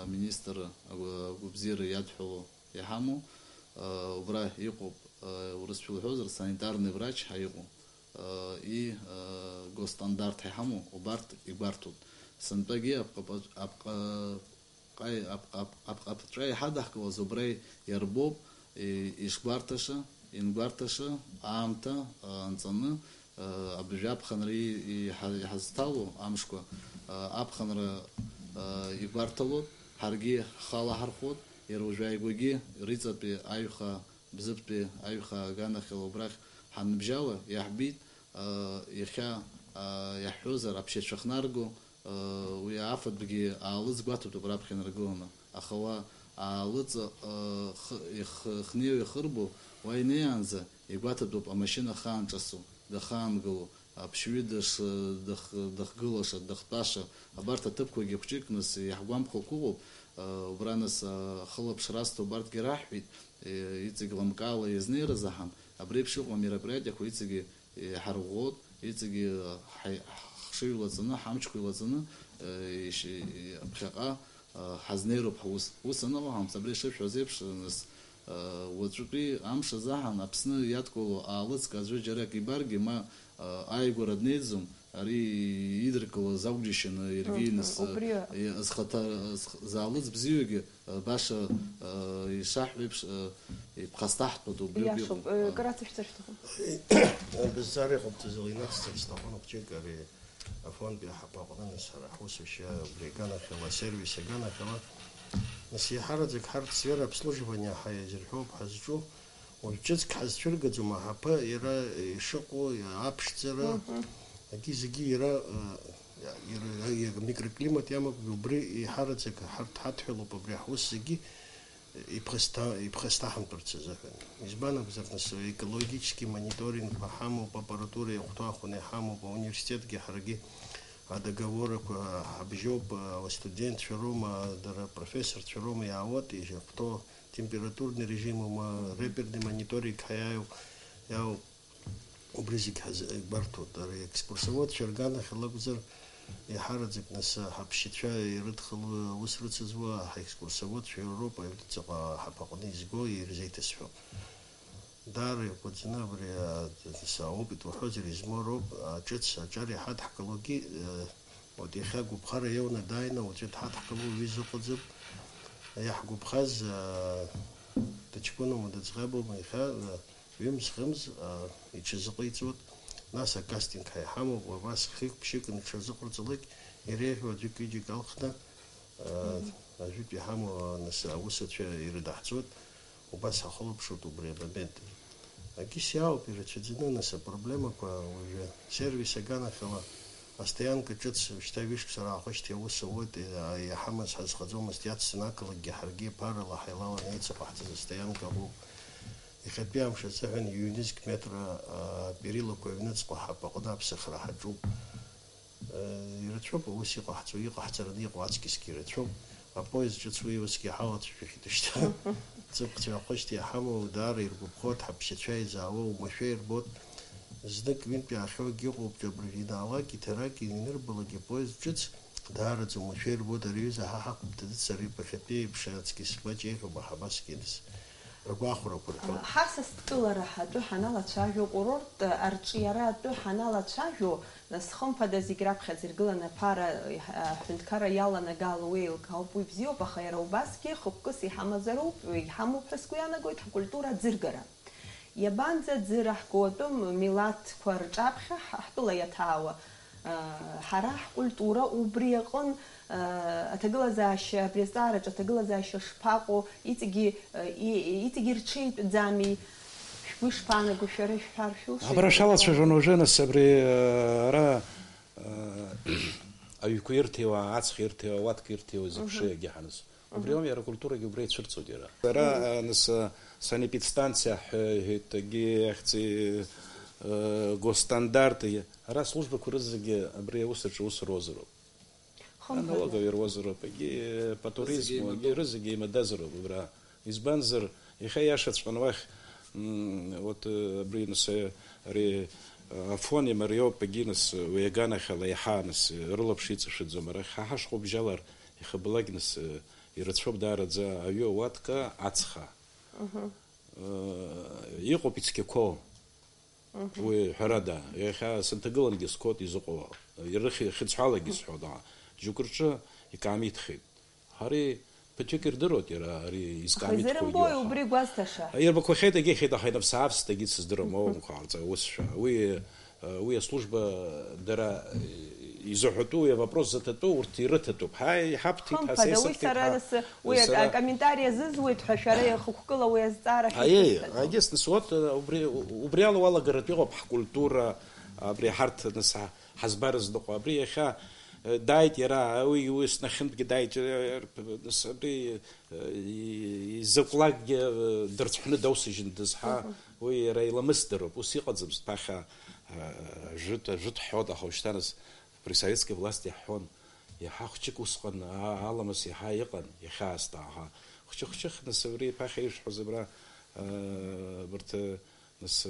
аминистр агәы-, агәабзиара иадҳәало иҳамоу, убра иҟоуп, урысшәа лҳәозар, санитарный врач ҳәа иҟоу. и, э, госстандарт ҳәа иҳамоу, убарҭ игәарҭоит. Сынтәагьы апҟа-, апҟа-, ҟаи-, апҟа-, апҟаԥҵәа иҳадаҳкылаз убра иарбоуп, и-, ишгәарҭаша, ингәарҭаша аамҭа, э, анҵаны, э, абыржәы аԥхынра и-, иҳа-, иҳазҭало амшқәа, э, аԥхынра, э, игәарҭалоит, ҳаргьы ҳхы алаҳархәуеит, иара уажәы ааигәагьы Риҵатәи аҩха Бзыԥтәи аҩха аганахьала убрахь ҳанбжьала, иаҳбеит, аа, иахьа, аа, иаҳҳәозар, аԥшьацәа хнарго, аа, уи афатәгьы аалыҵ гәаҭатәуп раԥхьа инаргыланы, аха уа аалыҵ, аа, хы-, ихы-, хнеиуа ихырбо, уа инеиаанӡа игәаҭатәуп амашьына ахаан ҿасу, дахаангыло, аԥшьҩы дыш-, дых-, дыхгылаша, дыхтәаша, абарҭ аҭыԥқәагьы хәҷык нас иаҳгәамԥхакәа ыҟоуп, аа, убра нас, аа, ахылаԥшра азҭо убарҭгьы раҳҳәеит, Е, иҵегь лымкаала иазнеирыз аҳан, абри еиԥш иҟоу амероприатиақәа иҵегьы иҳарӷәӷәоит, иҵегьы ҳаи-, ҳхшыҩ лаҵаны, ҳамчқәа илаҵаны, е, ишьи-, ԥхьаҟа, е, ҳазнеироуп ҳус. Ус аныҟоу ҳамц, абри ишышәҳәаз еиԥш, нас, е, уаҵәтәи амш азы аҳан Аԥсны иадкылоу аалыҵк аӡәы џьарак ибаргьы, ма, е, ааигәара днеиӡом, ари идыркылаз акәу џьашьаны, иаргьы Мгм. нас, Убри е, зхаҭа-, зх-, заалыҵ бзиоугьы, Баша, э, ишаҳҳәо еиԥш, э, иԥхасҭаҳтәуеит убри Иашоуп, иҟоу. Э, кыр ацышәҵар шәҭахым? Бызҵаара иҟоуп, Ҭазыл, инацҵар сҭахын хәҷык ари афондтәи аҳаԥы аҟны, нас ҳара ҳусушьа убри аганахьала, асервис аганахьала. Нас иаҳараӡак ҳарҭ сфера обслуживания ҳәа иазырҳәоуп ҳазҿу. Уажә ҿыцк ҳазцәыргаӡом аҳаԥы, иара ишыҟоу, аԥшӡара, Мгм. Егьи зегьы иара, э, иара, иара микроклимат иамоуп, убри еиҳараӡак ҳарҭ ҳадҳәалоуп абри ҳус зегьы иԥхасҭа-, иԥхасҭаҳамтәырц азыҳәан. Избан акәзар, нас, аекологический мониторингқәа ҳамоуп, аппаратура иахәҭоу ахәны иҳамоуп, ауниверситетгьы ҳаргьы адоговорақәа ҳабжьоуп, астудентцәа роума, дара апрофессорцәа роума иаауеит, иахәҭоу температурный режим аума, реперный мониторинг ҳәа иааиуп, иаауп. Убри зегь ҳазгәарҭоит. Ари аекскурсоводцәа рганахьала акәзар, еиҳараӡак нас ҳаԥшьацәа ирыдхало аус рыцызуа ҳаекскурсоводцәа роуп аҩныҵҟа ҳаԥаҟны изго ирзеиҭасҳәо. Даара иаҟәыҵны абри, а, нас аопыт уҳәозар измоу роуп, а, ҿыц аҿар иҳадҳкылогьы, э, вот иахьа агәаԥхара иауны дааины уаҵәы дҳадҳкыло уаҩы изыҟаӡам. Иаҳгәаԥхаз, а, дыҷкәыноума, дыӡӷабума, иахьа, а, Ҩымз-хымз, аа, иҽазыҟаиҵоит, нас акастинг ҳәа иҳамоуп, убас хҩык-ԥшьҩык аҽазыҟарҵалак, иреиӷьу аӡәык-ҩыџьак алхны, аа, Мгм. ажәытә иҳамоу, аа, нас аусуцәа ирыдаҳҵоит, убас ҳахылаԥшуеит убри амомент. Акис иаауп ирацәаӡаны, нас апроблемақәа уажәы сервис аганахьала, астоианка ҿыц, шьҭа ҩышықәса раахышьҭи аус ауеит, иа-, иаҳамаз ҳазхаӡомызт, иацҵаны ақалақьгьы ҳаргьы ԥарала ҳаилаланы еицыҟаҳҵаз астоианка ыҟоуп. Иахьатәи амш азыҳәан ҩнызқь метра, аа, перилақәа аҩныҵҟа ҳаԥаҟны аԥсахра ҳаҿуп. Э, ирацәоуп аус иҟаҳҵо, иҟаҳҵараны иҟоу аҵкьысгьы ирацәоуп. Апоезд ҿыц уи усгьы ҳалацәажәахьеит шьҭа. Ҵыԥх ҵәҩахышьҭа иҳамоу даара иргәаԥхоит, ҳаԥшьацәа еизаауа оумашәа ирбоит. Знык ҩынтә иаахьоугьы ыҟоуп, ҿабыржә инаалак, иҭарак, ианырбалак апоезд ҿыц даараӡа оумашәа ирбоит, ари аҩыза ҳа ҳақәыԥ дадыццар, иԥахьатәи еиԥш аҵкьыс маҷ еиӷьума, ҳабасгьы нас. Ргәахәарақәа рҳәоит. Ҳасас дкылара ҳәа атәы ҳаналацәажәо, курорттә арҿиара атәы ҳаналацәажәо, нас хымԥада зегь раԥхьаӡа иргыланы аԥара, аҳәынҭқарра иаланагало еилкаауп, уи бзиоуп, аха иара убасгьы хықәкыс иҳамазароуп, иҳамоуп ҳәа сгәы иаанагоит ҳкультура аӡыргара. Иабанӡаӡыраҳго атәым милаҭқәа рҿаԥхьа ҳ-, ҳтәыла иаҭаауа, ҳара ҳкультура убри аҟын, аҭагылазаашьа, абри азҵаараҿы аҭагылазаашьа шԥаҟоу, иҵегьы, и-, иҵегьы ирҽеитәӡами? Шәгәы ишԥаанаго, шәара ишәҳәар шәылшоит. Абра шәалацәажәон уажәы, нас, абри, ара, аҩқәа ирҭиуа, аҵх ирҭиуа, ауатка ирҭиуа, зеиԥшрагьы ҳаныз. Убри ауми иара акультурагьы убра ицәырҵуеит иара. Сара, а, нас, а, санепидстанциа ҳәа иҳәеит, егьи ахьӡи, а, госстандарти, ара аслужбақәа рызегьы абри аус аҿы аус руазароуп. Хымԥада. Аналогови руазароуп, егьи, а, по туризму, Зегьы егьи еимадоуп. Рызегьы еимадазароуп убра. Избанзар, иахьа иашаҵәҟьаны уахь, м, вот, э, абри, нас, э, ари, э, Афон имариоуп, егьи, нас, уи аганахьала иаҳа, нас, э, рылаԥш иҵашәаӡом арахь. Ҳа ҳашҟа убжьалар, ихабалак, нас, э, Ирацәоуп даараӡа аҩы, ауатка, ацха. Мгм. Э, иҟоуп ицқьақәоу. Уи ҳәарада, иахьа сынҭагылангьы сқод изыҟоу, ирыхь-, хьыӡҳәалагьы сҳәоит, аа, џьоукы рҿы икаамиҭхеит. Ари ԥыҭҩык ирдыруеит иара ари изкаамиҭқәоу. Аха изырымбои убри гәазҭаша? Ирбақәахьеит, егьихьеит, аха инавсааԥс дагьыцыз дыруам, аумкәа ҟарҵа, ус ҳәа. Уи, уи аслужба дара изыҳәатәу, уи авопрос заҭатәу урҭ ирыҭатәуп. Ҳаи, иҳабҭеит, ҳа Хымԥада, уи сеисырҭеит, сара ҳа, нас, уи сара акомментариа зызуеит ҳәа шәара иахықәкыла уи азҵаара Аиеи, шәыцысҵатәуп. Егьыс, нас, вот, убри, убри ала уалагаратә иҟоуп ҳкультура, абри ҳарҭ, нас, ҳа-, ҳазбарыз ныҟәа. Абри иахьа, э, дааит иара, уи, уи снахьынтәгьы дааит, э, нас, абри, э, и-, изакәлакгьы, э, дырцәҳәны даусыжьындаз ҳа, Мгм. Уи иара иламысдароуп, ус иҟаӡамызт, ԥахьа, э, жәытә, жәытә ҳҳәоит, аха уажәшьҭа нас, при советской власти иаҳҳәон, иаҳа хәҷык усҟан, а-, аламыс иаҳа иҟан, иахьа аасҭа, аҳа. Хәҷы-хәҷых, нас, абри ԥахьа ишәҳәоз абра, э, абарҭ, э, нас,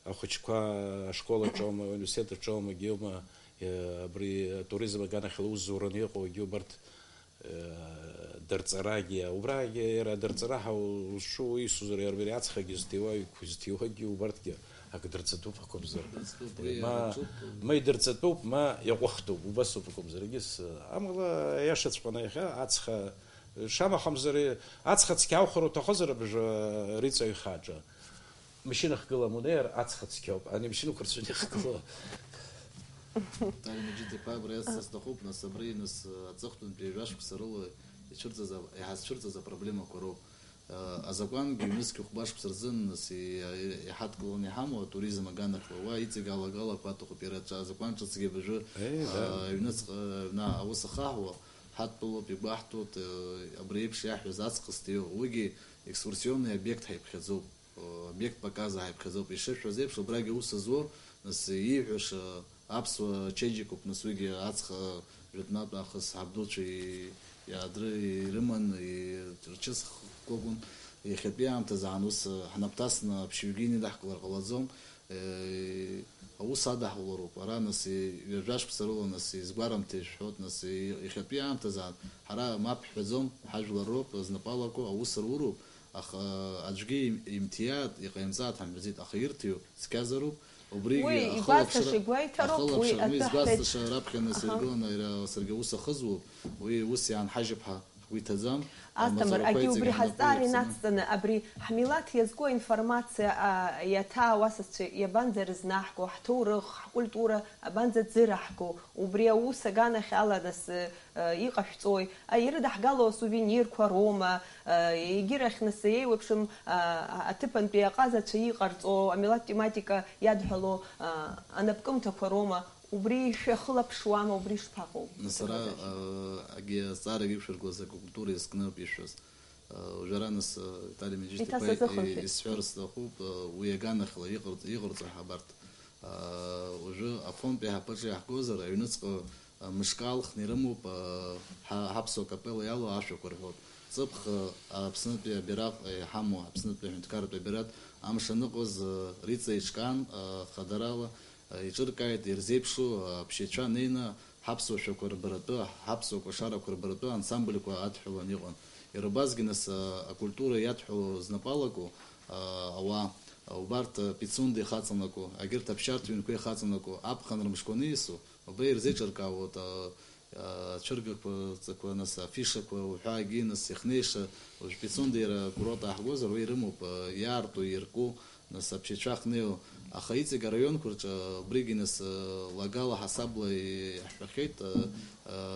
ахәыҷқәа ашкол аҿоума, ауниверситет аҿоума, егьиума, э, абри атуризм аганахьала аус зураны иҟоу, егьиу убарҭ, э, дырҵарагьы, убрагьы иара дырҵара ҳәа узҿу уисузар, иара убри ацхагьы зҭиуа, иқәа зҭиуагьы убарҭгьы ак дырҵатәуп акәымзар. Дырҵатәуп, Уи ма, иара ҿуп. Ма идырҵатәуп, ма иаҟәыхтәуп, убасоуп акәымзар. Егьыс, амала, аиашаҵәҟьаны иахьа ацха, шамахамзар, ацха цқьа аухар уҭахозар абжа риҵаҩхаҿы. Машьына хгылам унеир, ацха цқьоуп, ани машьынақәа рцәаны ихгылоу. Виталий Меджид-иԥа, абра иацҵа сҭахуп, нас, абри, нас, аҵыхәтәантәи ҩажәа шықәса рыла ицәырҵыз а-, иҳазцәырҵыз апроблемақәа роуп. Азакәангьы ҩнызқь хәба шықәса рзын, нас, и-, и-, иҳадкыланы иҳамоу атуризм аганахьала, уа иҵегь алагалақәа аҭахуп, иара аҿа-, азакәан ҿыцгьы абыржәы, Еи, да. а, аҩныҵҟа, аҩны аус ахаҳуа ҳадтәалоуп, игәаҳҭоит, э, абри еиԥш иаҳҳәаз аҵкыс дыҩуа, уигьы экскурсионный обиект ҳаиԥхьаӡоуп. Обиект показа ҳаиԥхьаӡоуп. Ишышәҳәаз еиԥш, убрагьы аус зуа, нас, ииҳәаша аԥсуа чеиџьыкоуп, нас, уигьы аҵх жәытәнатә аахыс ҳабдуцәа и-, иаадыры-, ирыман, и-, рчысхқәа акәын. Иахьатәи аамҭазы аан ус ҳнапҭасны аԥшьҩгьы инадаҳкылар ҟалаӡом. Е, аус адаҳулароуп. Ара, нас, и-, ҩажәа шықәса рыла, нас, изгәарымҭа ишәҳәоит, нас, и-, иахьатәи аамҭазы аан ҳара мап ҳҳәаӡом, ҳажәлар роуп, знапы алаку, аус руроуп. Аха аӡәгьы им-, имҭиааит, иҟаимҵааит ҳамҳәаӡеит, аха ирҭиу цқьазароуп, убригьы Уи ахылаԥшра, игәасҭаша, игәеиҭароуп, уи ахылаԥшра, уи атәы аҳәеит. Изгәасҭаша раԥхьа нас Аҳа. Иргыланы иара саргьы аус ахызуп, уи ус иаанҳажьып ҳәа ҳгәы иҭаӡам. Асҭамыр, Амаҵурақәа егьи иҵегь убри ҳанапы ҳазҵаара иаԥсаны. Инацҵаны, абри ҳмилаҭ иазку аинформациа, а, иаҭаау асасцәа иабанӡа рызнаҳго, ҳҭоурых, ҳкультура абанӡа ӡыраҳго, убри аус аганахь ала нас, э, иҟашәҵои, а, ирыдаҳгало асувенирқәа роума, э, егьирахь нас еиуеиԥшым, а, аҭыԥантәи аҟазацәа иҟарҵо, амилаҭтә тематика иадҳәало, а, анапкымҭақәа роума, убри шәахылаԥшуама, убри шԥаҟоу? Нас ара, Аҭыԥантәи а, агьи азҵаарагьы иқәшәыргылаз акультура иазкны ауп ишәҳәаз. А, уажәы ара нас, а, Виталий Меджид-иԥа Иҭасазыхынҳәит. Исҳәар сҭахуп, а, уи аганахьала иҟарҵ-, иҟарҵо ҳабарҭ. Аа, уажәы Афонтәи аҳаԥаҿы иаҳгозар, аҩныҵҟа, а, мышкы аалхны ирымоуп, а, ҳа-, ҳаԥсуа капелла иалоу ашәақәа рҳәоит. Ҵыԥх, а, Аԥснытәи абираҟ, а, иҳамоу, Аԥснытәи аҳәынҭқарратә абираҟ амш аныҟаз, а, Риҵа иҿкаан, а, хадарала, а, иҿыркааит, ирзеиԥшу, а, аԥшьаҩцәа неины ҳаԥсуа шәақәа рбаратәы, ҳаԥсуа кәашарақәа рбаратәы ансамбльқәа адҳәалан иҟан. Иара убасгьы нас, а, акультура иадҳәалоу знапы алаку, а, ауаа, а, убарҭ, а, Пицунда ихаҵанаку, агьырҭ аԥсшьарҭа ҩнқәа ихаҵанаку, аԥхынра мшқәа аниасу, убра ирзеиҿыркаауеит, а, а, ацәыргақәа, ҵақәа, нас афишақәа уҳәа агьи нас ихнеиша, уажә Пицунда иара акурорт ааҳгозар, уи ирымоуп, а, иаарту, иарку, Нас аԥшьаҩцәа ахнеиуа. Аха иҵегь араионқәа рҿы, убригьы нас, лагала ҳасабла иаҳҳәахьеит,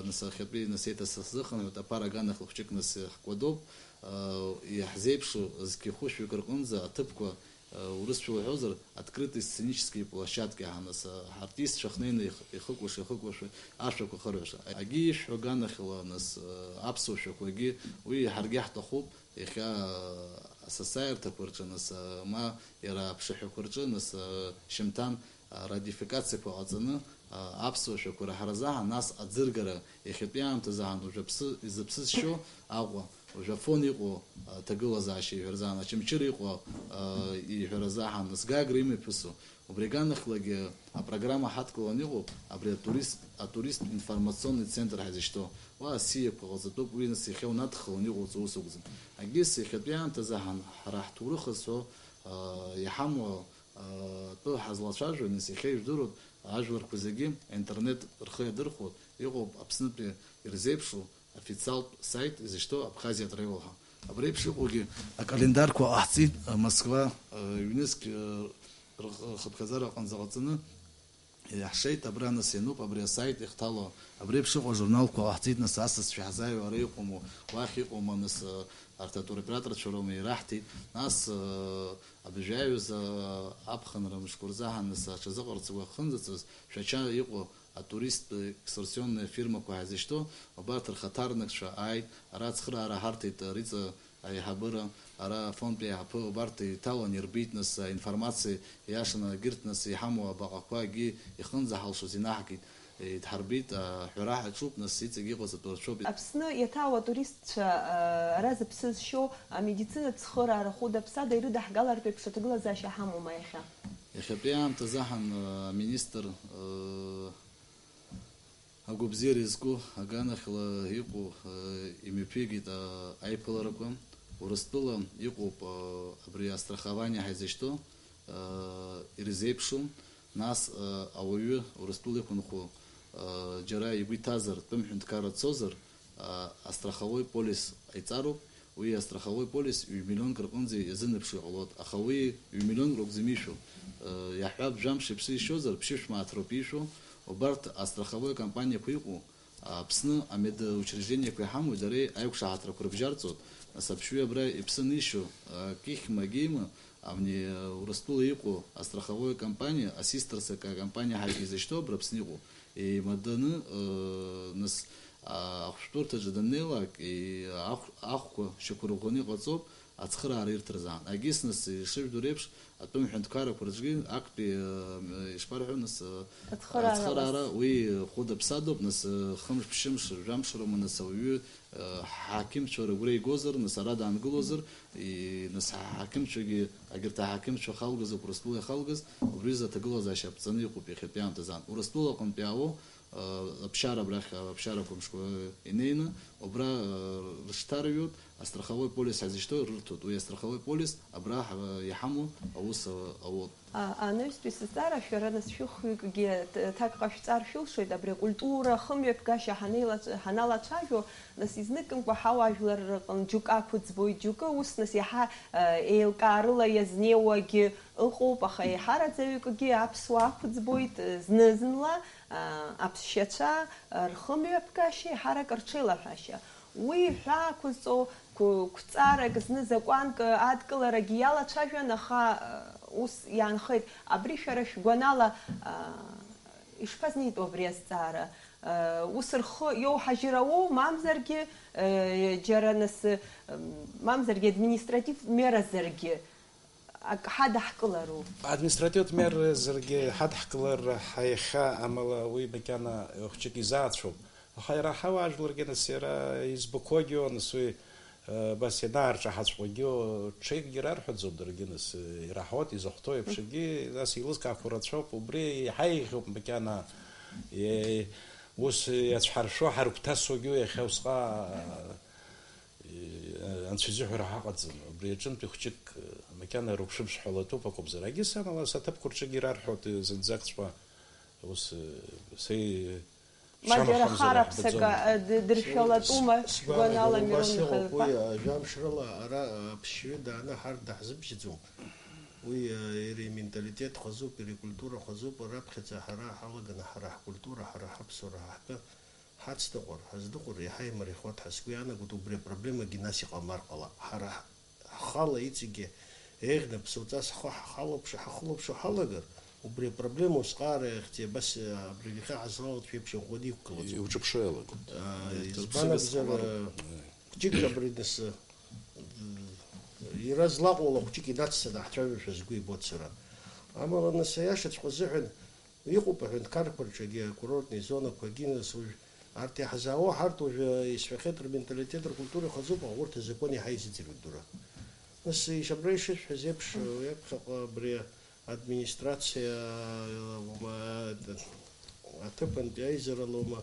нас, иахьатәи нас еиҭа сазыхынҳәит, аԥара аганахьала хәҷык нас ҳкәадоуп, иаҳзеиԥшу зқьи хәышәҩык рҟынӡа аҭыԥқәа, урысшәа уҳәозар, открытые сценические площадки ҳәа, нас, ҳартистцәа хнеины их-, ихыкәаша, ихыкәашо, ашәақәа хырҳәаша. Агьи ишәҳәо аганахьала, нас, аԥсуа шәақәагьы, уи ҳаргьы ҳҭахуп. Иахьа асасааирҭақәа рҿы, нас, ма иара аԥшаҳәақәа рҿы, нас, шьымҭан, радификациақәа ҟаҵаны, аԥсуа шәақәа раҳаразы аан, нас аӡыргара, иахьатәи аамҭазы аан, уажә аԥсы, изыԥсызшьо Аҟәа, уажә Афон иҟоу аҭагылазаашьа иҳәаразы аан, Очамчыра иҟоу иҳәаразы аан, нас Гагра имҩаԥысу, Убри аганахьлагьы апрограмма ҳадкыланы иҟоуп, абри атурист, атурист информационный центр ҳәа изышьҭоу. Уа асиақәа ҟаҵатәуп, уи нас иахьа унадхаланы иҟоуҵо ус акәӡам. Агьыс иахьатәи аамҭазы ҳан-, ҳара ҳҭоурых зҳәо, аа, иҳамоу Атәы ҳазлацәажәо, нас, иахьа ижәдыруеит, ажәларқәа зегьы аинтернет рхы иадырхәоит, иҟоуп Аԥснытәи ирзеиԥшу официалтә саит изышьҭоу Абхазиа Треивл ҳәа. Абри еиԥш иҟоугьы акалендарқәа ҟаҳҵеит, Москва, ЮНЕСКО рхыԥхьаӡара аҟынӡа ҟаҵаны иаҳшеит, абра нас иануп, абри асаит ихҭало, абри еиԥш иҟоу ажурналқәа ҟаҳҵеит, нас асасцәа иаҳзааиуа ара иҟоума, уахь иҟоума, нас, арҭ атуроператорцәа роума ираҳҭеит, нас, Абыржәы аҩыза аԥхынра мышқәа рзы аҳаныс аҽазыҟарҵақәа ахьынӡацоз, Шәача иҟоу атуристтә экскурсионные фирмақәа ҳәа изышьҭоу, убарҭ рхаҭарнакцәа ааит, ара ацхыраара ҳарҭеит Риҵа аиҳабыра, ара афондтәи аиҳабы, убарҭ иҭалан ирбеит, нас аинформациа иашаны, егьырҭ нас иҳамоу абаҟақәа акгьы ихынӡаҳалшоз инаҳгеит. Идҳарбеит, аҳәара ҳаҿуп, нас иҵегь иҟаз атәы рацәоуп. Аԥсны иаҭаау атуристцәа, а, ара зыԥсы зшьо, амедицинатә цхыраара хәыда-ԥсада ирыдаҳгалартә еиԥш аҭагылазаашьа ҳамоума иахьа? Иахьатәи аамҭазы аҳан, а, аминистр, а, агәабзиара иазку аганахьала иҟоу, а, имҩаԥигеит, а, аиԥыларақәа. Урыстәыла иҟоуп, а, абри астрахование ҳәа изышьҭоу, а, ирзеиԥшу. Нас, э, ауаҩы Урыстәыла иқәынхо, э, џьара игәы иҭазар, тәым ҳәынҭқарра дцозар, э, астраховой полис ҟаиҵароуп. Уи астраховой полис ҩ-миллионк рҟынӡа иазынаԥшуа иҟалоит, аха уи ҩ-миллионк ракәӡам ишәо. Э, иаҳҳәап, жәамш иԥсы ишьозар, ԥшьышә мааҭ роуп ишәо. Убарҭ астраховой компаниақәа иҟоу, Аԥсны амедучреждениақәа иҳамоу, дара аиқәшаҳаҭрақәа рыбжьарҵоит, нас аԥшьҩы абра иԥсы анишьо, акихма, агеима, абни Урыстәыла иҟоу астраховой компаниа, асистрас акомпаниа ҳәагьы изышьҭоу абра Аԥсны иҟоу, еимаданы, ы, нас, а, ахәшәтәырҭаҿы даннеилак, и-, ахә-, ахәқәа шьақәырӷәӷәаны иҟаҵоуп, ацхыраара ирҭар азы. Егьыс нас, ишыжәдыруа реиԥш, атәым ҳәынҭқаррақәа рҿгьы актәи, э, ишԥарҳәо, нас, э, ацхыраара, ацхыраара, уи хәыда-ԥсадоуп, нас, э, хымш-ԥшьымш, жәамш роума, нас, ауаҩы, э, ҳақьымцәа рыгәра игозар, нас, ара даангылозар, и, нас, ҳақьымцәагьы, егьырҭ аҳақьымцәа халгаз, Урыстәыла иахалгаз, убри рзы аҭагылазаашьа аԥҵаны иҟоуп иахьатәи аамҭазы. Урыстәыла аҟынтәи иаауоу, Аԥшьара абрахь, аԥшьарақәа мшқәа инеины, убра, э, рышҭарҩуеит, астраховой полис ҳәа зышьҭоу рырҭоит. Уи астраховой полис абра ҳа-, иҳамоу аус, э, ауоуп. А, анаҩстәи сызҵаара, шәара нас шәыхҩыкгьы т-, ҭак ҟашәҵар шәылшоит, абри акультура хымҩаԥгашьа ҳанеилац-, ҳаналацәажәо, нас изныкымкәа ҳауаажәлар рҟны џьоукы ақәыӡбоит, џьоукы ус нас иаҳа, э, еилкаарыла иазнеиуагьы ыҟоуп, аха еиҳараӡаҩыкгьы аԥсуаа ақәыӡбоит, э, зны-зынла. Аԥсшьацәа рхымҩаԥгашьа еиҳарак рҽеилаҳәашьа. Уи ҳәа ақәызҵо қәҵарак, зны закәанк адкыларагьы иалацәажәан, аха ус иаанхеит. Абри шәара шәгәанала ишԥазнеитәу абри азҵаара? Ус рхы иоуҳажьыр ауоу, мамзаргьы џьара нас, мамзаргьы административ меразаргьы? Ак ҳадаҳкылару? Административтә меразаргьы ҳадаҳкылар ҳаиахьа, амала уи макьана хәҷык изаацәоуп. Аха иара ҳауаажәларгьы, нас, иара избақәоугьы, нас, уи, э, абас ианаарҿаҳаҵәҟьогьы, ҽеикгьы рарҳәаӡом даргьы, нас, э, ираҳауеит, изыхәҭоу еиԥшгьы, нас, еилызкаақәо рацәоуп, убри иҳаиӷьуп макьана, е-, ус иацәҳаршәо, ҳаргәҭасуагьы иахьа усҟан, Анцәа изыҳәара ҳаҟаӡам. Убри аҿынтәи хәҷык, макьана рыгәшәымшәҳәалатәуп акәымзар. Егьыс амала, ас аҭыԥқәа рҿгьы ирарҳәоит, зынӡакҵәҟьа ус, са и-, Ма џьара шамахамзар харԥсак, иаҳбаӡом. А, д-, дыршәалатәума, С-, сгәанала, сгәанала, Мирон убас иҟоуп, ихы-, уи, а, жәамшрала ара, а, аԥшьҩы дааны ҳарҭ даҳзыбжьаӡом. Уи, а, иара именталитет хазуп, иара икультура хазуп, раԥхьаӡа ҳара ҳалаганы ҳара ҳкультура, ҳара ҳаԥсуара, ҳара ҳтәы Ҳацныҟәар, ҳазныҟәар иаҳа имариахоит ҳәа сгәы иаанагоит, убри апроблемагьы нас иҟамлар ҟалап. Ҳара ҳ-, ҳхала иҵегьы еиӷьны аԥсуаҵас ҳхы ҳахылаԥш-, ҳахылаԥшуа ҳалагар, убри апроблема усҟаара иахьӡи абас, абри иахьа ҳазлалҵшәа еиԥш иӷәӷәаны иқәгылаӡом. Иуҿыԥшуа иалагоит. Аа, Иҭырԥсыгаз избан акәзар, хәмаруп. Хәҷык абри нас, иара злаҟоу ала хәҷык инацҵаны ҳцәажәошәа сгәы ибоит сара. Амала нас аиашаҵәҟьа азыҳәан, Иҟоуп аҳәынҭқаррақәа рҿгьы, акурортни зонақәагьы, нас уажә арҭ иаҳзаауа, ҳарҭ уажәы исҳәахьеит, рменталитет, ркультура ихазуп, аха урҭ азакәан иаҳа изыӡырҩуеит, дура. Нас ишь-, абра ишысҳәаз еиԥш, уи аԥхьаҟа абри администрациа, ума, аҭыԥантәи аизарала ума,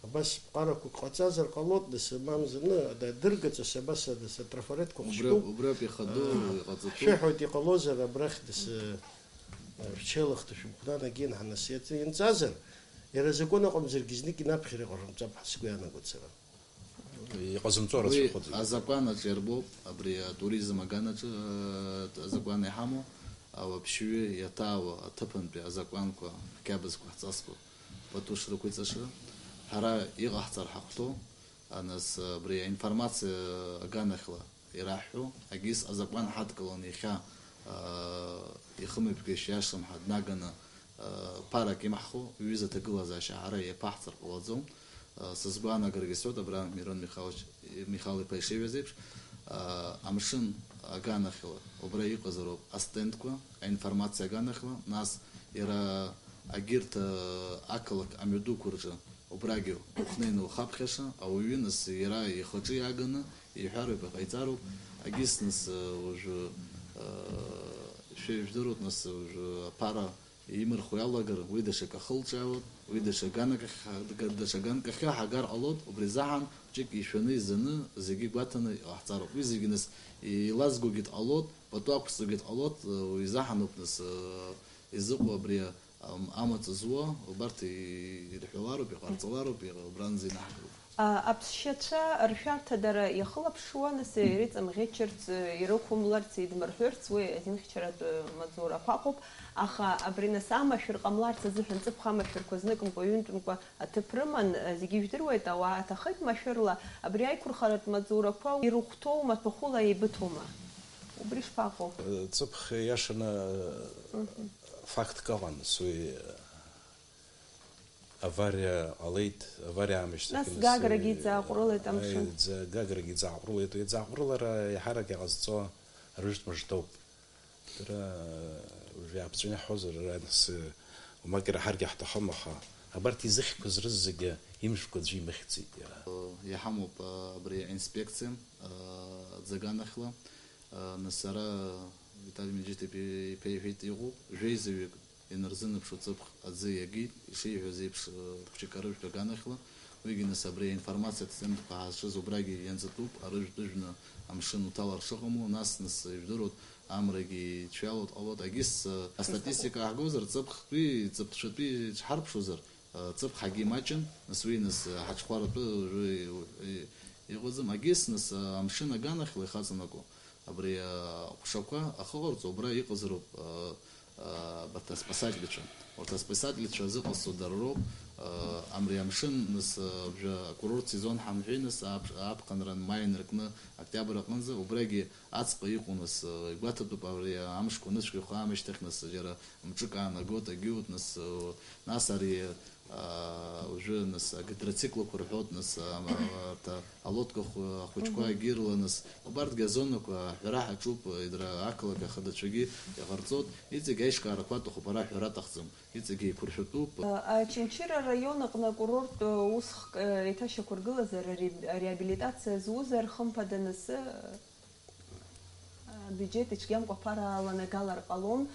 абас ԥҟарақәак ҟаҵазар ҟалоит, нас, мамзар, ны, адыргаҵас абас, нас, атрафаретқәа Убра-, хәшәуп. Убриоуп ихадоу, Аа, иҟаҵатәу. Шәыҳәоит, иҟалозар, абрахь, нас, Рҽеилыхта шәымхәнанагьы инҳанасыҵ-, инҵазар, иара азакәан аҟамзаргьы знык инаԥхьар иҟарымҵап ҳәа сгәы иаанагоит сара. Иҟазымҵо Уи рацәахоит зегьы. Азакәан аҿы иарбоуп, абри атуризм аганаҿы, э, азакәан иҳамоу, ауаԥшьҩы иаҭаауа аҭыԥантәи азакәанқәа, ақьабзқәа, ҳҵасқәа пату шрықәиҵаша, ҳара иҟаҳҵар ҳахәҭоу, а, нас, абри аинформациа аганахьла ираҳҳәо, агьыс азакәан ҳадкыланы иахьа, а, ихымҩаԥгашьа иашамҳа днаганы, а, ԥарак имаҳхо, уҩыза аҭагылазаашьа ҳара иаԥаҳҵар ҟалаӡом. А, сызгәаанагарагьы сҳәоит, абра Мирон Михайлович, Михал-иԥа ишиҳәаз еиԥш, а, амшын аганахьла убра иҟазароуп астендқәа, аинформациа аганахьла, нас иара агьырҭ, а, ақалақь амҩадуқәа рҿы убрагьы ухнеины ухаԥхьаша, ауаҩы нас иара ихаҿы иааганы иҳәароуп, иҟаиҵароуп, агьыс нас, а, уажәы, а, шәа ижәдыруеит, нас уажәы аԥара имырхуа иалагар, уи даҽак ахылҿиаауеит, уи даҽа ганак ахь, даҽа ганк ахь ҳагар ҟалоит, убри азыҳәан хәҷык ишәаны, изаны, зегьы гәаҭаны иҟаҳҵароуп. Уи зегьы нас еилазгогьы дҟалоит, пату ақәҵогьы дҟалоит, уи изыҳәаноуп нас, изыҟоу абри, ам-, амаҵ зуа, убарҭ и-, ирҳәалароуп, иҟарҵалароуп, иҟ-, убранӡа инаҳгароуп. А, аԥсшьацәа ршәарҭа дара иахылаԥшуа, нас ирыҵамӷьычырц, ирықәымларц, идмырҳәырц, уи азинхьчаратә маҵзурақәа ыҟоуп, аха абри нас амашәыр ҟамларц азыҳәан ҵыԥх амашәырқәа зныкымкәа, ҩынтәымкәа аҭыԥ рыман, зегьы ижәдыруеит, ауаа аҭахеит машәырла, абри аиқәырхаратә маҵзурақәа ирыхәҭоу маҭәахәыла еибыҭоума? Убри шԥаҟоу? Ҵыԥх иашаны Мгм. фактк ыҟан, уи авариа ҟалеит, авариа аамышьҭахь Нас нас, Гаграгьы э, иӡааҟәрылеит амшын. Аи, ӡа-, Гаграгьы иӡааҟәрылеит, уи иӡааҟәрылара иаҳарак иҟазҵо рыжәтә мыждоуп. Дара, э, уажә иааԥҵәаны иаҳҳәозар, ара нас, э, уамак ираҳаргьы ҳҭахым, аха абарҭ изыхьқәаз рызегьы имжәкәа аӡәы имыхьӡеит иара. Иҳамоуп, э, абри аинспекциа, э, аӡаганахьла, э, нас ара Витали Меджит иԥа иҳәеит, иҟоуп, жәеизаҩык Ианырзынаԥшуа ҵыԥх аӡы иагеит, ишиҳәаз еиԥш, хәҷык арыжәтә аганахьла, уигьы нас абри аинформациатә центрқәа ҳазҿыз убрагьы ианҵатәуп, арыжәтә ыжәны амшын уҭалар шыҟамло, нас, нас ижәдыруеит, амрагьы ицәиалоит, ҟалоит, агьыс, астатистика ааҳгозар, ҵыԥхтәи, ҵыԥхцәатәи ҳарԥшуазар, ҵыԥхагьы имаҷын, нас уи, нас, ҳаҽхәаратәы уажәы иҟаӡам, агьыс, нас, амшын аганахьла ихаҵанаго. Абри аҟәшақәа ахыҟарҵо убра иҟазароуп, а, а, абарҭ аспасательцәа. Урҭ аспасательцәа зыҟасҵо дара роуп, а, амри амшын, нас, а, абжа акурорт сезон ҳамҳәеи, нас, аԥ-, аԥхынра маи инаркны октиабр аҟынӡа, убрагьы аҵҟа иҟоу, нас, а, игәаҭатәуп абри амшқәа аныцәгьахо аамышьҭахь, нас, џьара мҿык аанагоит, агьиут, нас, а, нас ари Аа, уажәы, нас, агидроциклқәа рҳәоит, нас, а, ма-, арҭ, а, алодка хә-, ахәыҷқәа Мгм. агьырла, нас, убарҭгьы азонақәа аҳәара ҳаҿуп, идара ақалақь ахадацәагьы иҟарҵоит, иҵегь аиҿкаарақәа аҭахуп, ара аҳәара аҭахӡам, иҵегь еиқәыршәатәуп. А, Очамчыра араион аҟны акурорттә, а, усхк, а, еиҭашьақәыргылазар, аре-, ареабилитациа зузар, хымԥада, нас, а, Абиуџьет ицәгьамкәа аԥара аланагалар ҟалон.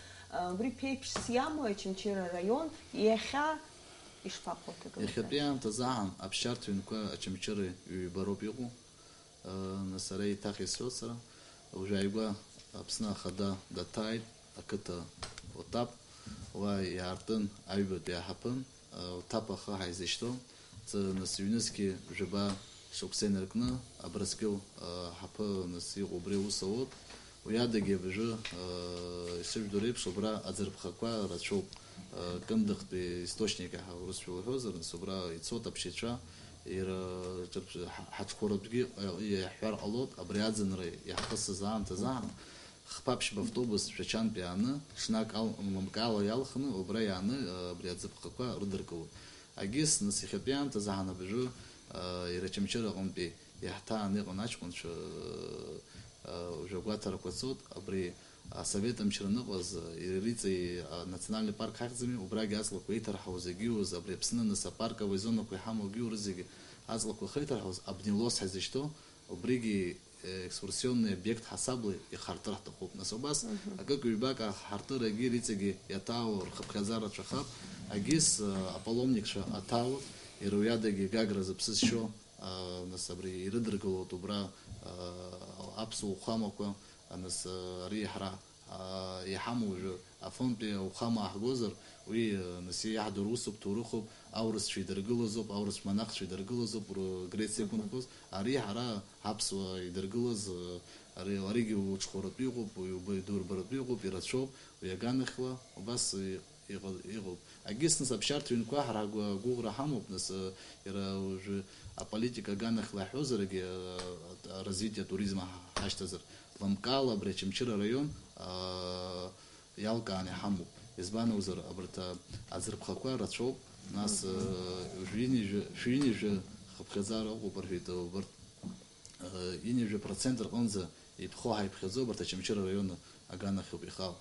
Убри ԥеиԥшс иамои Очамчыра араион иахьа ишԥаҟоу аҭагылазаашьа? Иахьатәи аамҭазы аан аԥсшьарҭа ҩнқәа Очамчыра ҩба роуп иҟоу. Нас ара еиҭах исҳәоит сара. Уажә ааигәа Аԥсны Ахада даҭааит, ақыҭа Отаԥ. Уа иаартын аҩбатәи аҳаԥы. Уҭаԥ ахы ҳаизышьҭоу, ҵ-, нас ҩнызқьи жәаба шықәса инаркны, Абрыскьыл, а, ҳаԥы, нас иҟоу убри аус ауеит. Уи адагьы абыржәы, а, ишыжәдыруа еиԥш, убра аӡырԥхақәа рацәоуп. А, Кындыхтәи источник иаҳа урысшәа уҳәозар, нас убра ицоит аԥсшьацәа, ира-, ҿырԥ-, ҳа-, ҳаҽхәаратәгьы, а, иаҳҳәар ҟалоит, абри аӡынра иаҳхысыз аамҭазы аан, Хԥа-ԥшьба автобус Шәачантә иааны, ҽнак ал-, мамк ала иалхны, убра иааны, а, абри аӡыԥхақәа рыдыркылоит. Агьыс, нас, иахьатәи аамҭазы ҳанабжьы, а, иара Очамчыра аҟынтәи иаҳҭааны иҟан аҷкәынцәа, а, а, уажәы агәаҭарақәа цоит, абри асовет амчра аныҟаз, а, иара иҵегьы, а, национальный парк ҳахьӡами, убрагьы аҵлақәа еиҭарҳауаз, егьиуаз, абри Аԥсны, нас, апарковый зонақәа иҳамоу, егьиу рызегьы аҵлақәа ахеиҭарҳауаз, Обнилос ҳәа изышьҭоу, убригьы екскурсионный обиект ҳасабла ихартыр ҳҭахуп. Нас убас Мгм. акык-ҩбак ахартырагьы иҵегьы иаҭаауа рхыԥхьаӡара рацәахап, агьыс, а, апаломникцәа аҭаауеит, иара уи адагьы Гагра зыԥсы зшьо, а, нас абри ирыдыркылоит убра, а, аԥсуа уахәамақәа, а, нас, а, ари ҳара Аа, иҳамоу уажәы афонтәи ауахәама ааҳгозар, уи, э, нас иаҳдыруа усуп, ҭоурыхуп, аурысцәа идыргылазоуп, аурысцәа монахцәа идыргылазоуп, ру-, Грециа иқәынхоз. Ари ҳара ҳаԥсуаа идыргылаз, э, ари, аригьы уҽхәаратәы иҟоуп, уи уба-, идурбаратәы иҟоуп, ирацәоуп, уи аганахьла убас и-, иҟа-, иҟоуп. Агьыс нас аԥсшьарҭа ҩнқәа ҳара агәы-, агәыӷра ҳамоуп, нас, э, иара уажәы аполитика аганахьла иаҳҳәозаргьы, э, развитие туризма ҳашьҭазар, лымкаала абри Очамчыра араион, э, иалкааны иҳамоуп. Избан акәзар, абарҭ, а, аӡырԥхақәа рацәоуп, нас, э, жәҩынҩажәа, шәҩынҩажәа хыԥхьаӡара ыҟоуп рҳәеит, убарҭ, э, ҩынҩажәа процент рҟынӡа иԥхоу ҳаиԥхьаӡоу, абарҭ Очамчыра араион аганахьоуп ихау.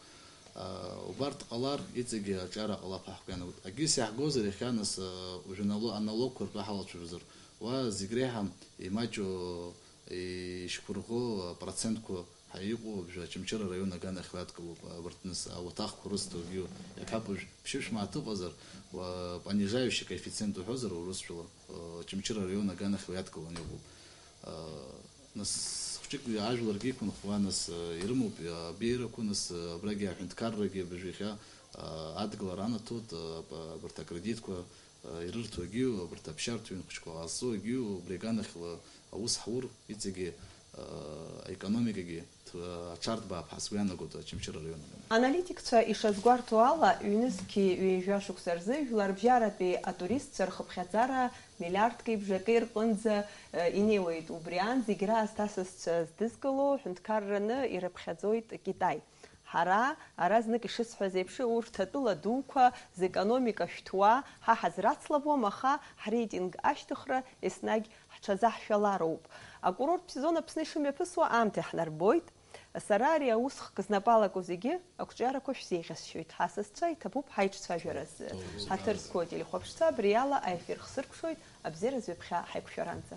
Э, убарҭ ҟалар, иҵегьы аҿиара ҟалап ҳәа ҳгәы иаанагоит. Агьыс иаҳгозар иахьа, нас, э, уажәы анало-, аналогқәа ртәы ҳалацәажәозар, уа зегь реиҳа имаҷу, ишьқәырӷәӷәо апроцентқәа ҳәа иҟоу абжа Очамчыра араион аганахьла иадкылоуп, абарҭ нас ауаҭахқәа рызҭогьы иаҳҳәап, уажә ԥшьышә мааҭ ыҟазар, уа-, понижающий коэффициент уҳәозар урысшәала, э, Очамчыра араион аганахьла иадкыланы иҟоуп. Э, нас хәҷык ажәларгьы иқәынхуа, нас, э, ирымоуп, э, абеиарақәа, нас, э, абрагьы аҳәынҭқаррагьы абыржәы иахьа, э, адгылара анаҭоит, э, аб-, абарҭ акредитқәа, э, ирырҭо агьиу, абарҭ аԥсшьарҭа ҩын хәыҷқәа ҟазҵо агьиу, убри аганахьла аус ҳур, иҵегьы, э, аекономикагьы ҭ-, аҽарҭбаап ҳәа сгәы иаанагоит Очамчыра араион аҟны. Аналитикцәа ишазгәарҭо ала, ҩнызқьи ҩажәа шықәса рзы жәларбжьаратәи атуристцәа рхыԥхьаӡара миллиардки бжаки рҟынӡа, э, инеиуеит. Убри аан зегь раасҭа асасцәа здызкыло ҳәынҭқарраны ирыԥхьаӡоит Китай. Ҳара, ара знык ишысҳәаз еиԥш, урҭ атәыла дуқәа, зекономика шәҭуа, ҳа ҳазрацлабуам, аха ҳреитинг ашьҭыхра еснагь ҳҽазаҳшәалароуп. Акурорттә сезон Аԥсны ишымҩаԥысуа аамҭа иаҳнарбоит. Сара ари аусхк знапы алаку зегьы ақәҿиарақәа шәзеиӷьасшьоит. Ҳасасцәа иҭабуп ҳаиҿцәажәараз. Ҳаҭыр зқәу ателехәаԥшцәа абриала аефир хсыркәшоит, абзиаразы ҩаԥхьа ҳаиқәшәаранӡа.